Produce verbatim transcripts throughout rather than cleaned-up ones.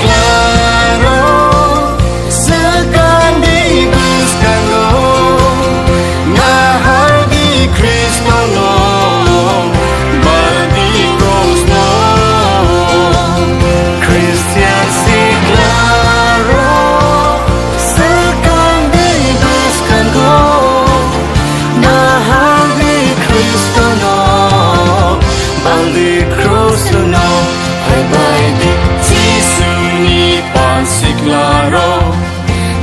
Siklarok swkangni bwskango nahardi Khristono, baldi krusno. Khristian siklarok swkangni bwskango nahardi Khristono, baldi krusno. Phaibaidi Jisuni phan siklarok,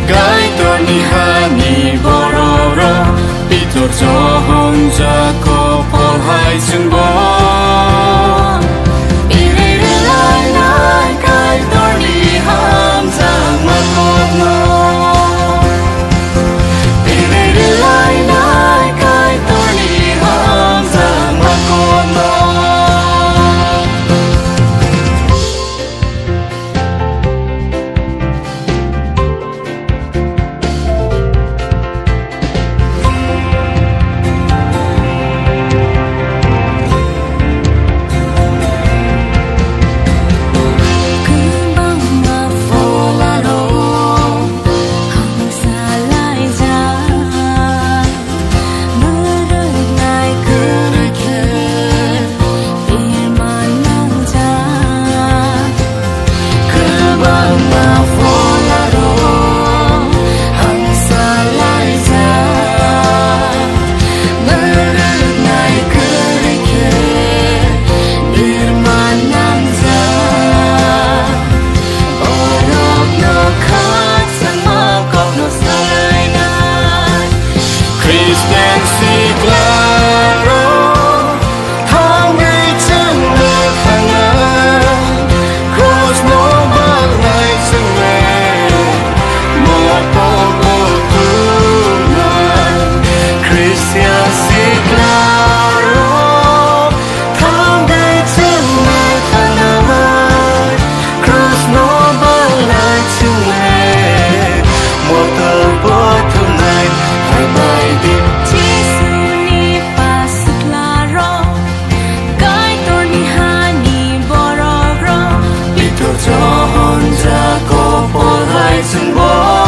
Kaitorni hani bororok, Pitor, Johon, Jakob, Pol hai chwngbo. Iri rwlainai Kaitorni hamjakma kokno. Iri rwlainai Kaitorni hamjakma kokno. Khristian siklarok thangwi chwngno thangnai, krusno balnai chwngno, moto bo thumnai. Khristian siklarok thangwi chwngno thangnai, krusno balnai chwngno, moto bo thumnai. Phaibaidi Jisuni phan siklarok, Kaitorni hani borokrok, Pitor, Johon, Jakob, Pol hai chwngbo.